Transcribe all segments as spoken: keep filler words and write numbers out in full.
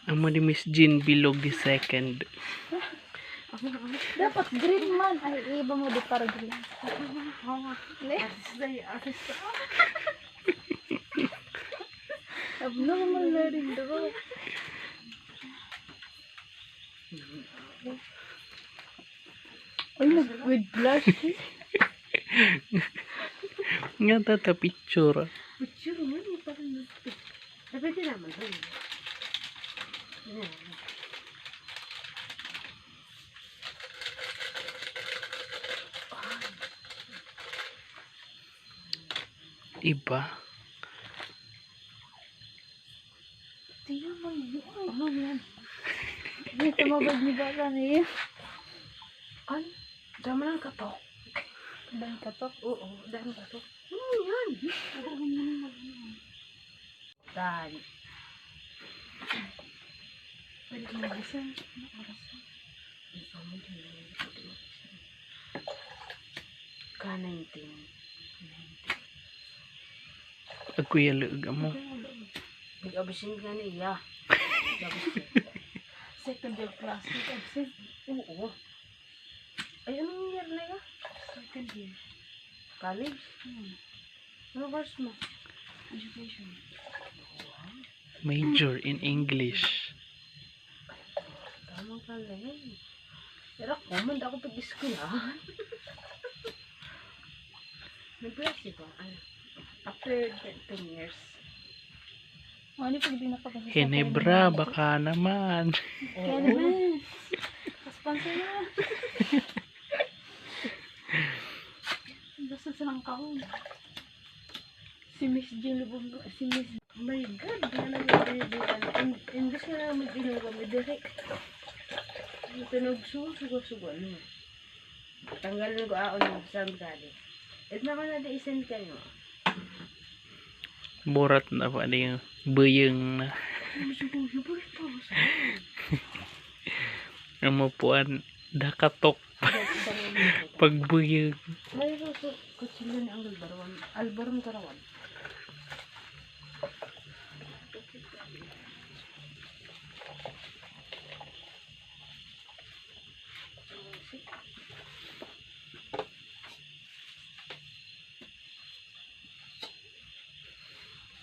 Amo ni Miss Jean Bilog the second. Dapat green man. Ay, iba mo di para green. Abnormal na rin, bro. Ay, nag-, with blush. Nga tata picture. Picture mo, di pa rin. Pwede naman, ha? Yan. Iba. Tiyan mo yun. Ano yan? Dito mabag ni bata niya. Ay, dama ng katok. Dahil katok? Oo, dahil katok. Ano yan? Dahil. Pwede mo bisa. Ano oras na? Ka nineteen. Ang kuya luog mo. Nag-absent nga niya. Nag-absent. Second year class, nag-absent. Oo. Ay, anong year na yan? Second year. College? Hmm. Ano course mo? Education. Major in English. Tamang pala eh. Pero ako, man, ako pag-eskwelahan. Nag-class ko, ano, after ten years. Ano pag di nakapasa sa Hinebra, ten years? Baka naman. Kaya naman. Sponsor na. Gusto silang kahon. Si Miss Jean Lubong, si Miss My God, nga nang nagbibihan. Imbis nga na mag-inom kami, diri. Ang tunog su-, sugo-sugo, ano. Tanggalan ko aon mo, saan gani? Ito na ko na di isend kayo. Burat na pa, di yung buyeng na. Ang mapuan, dakatok. Pagbuyeng. May suso, kutsilyo ni Uncle Barwan. Albaron Karawan.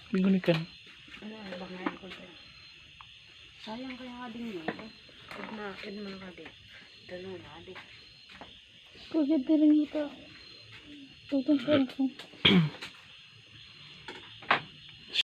Bigunikan. Ano, ano ba nga yung kulta? Sayang kaya nga din yun. Ed na, ed na nga din. Dalawa na din. Kaya din rin ito. Tutong cellphone.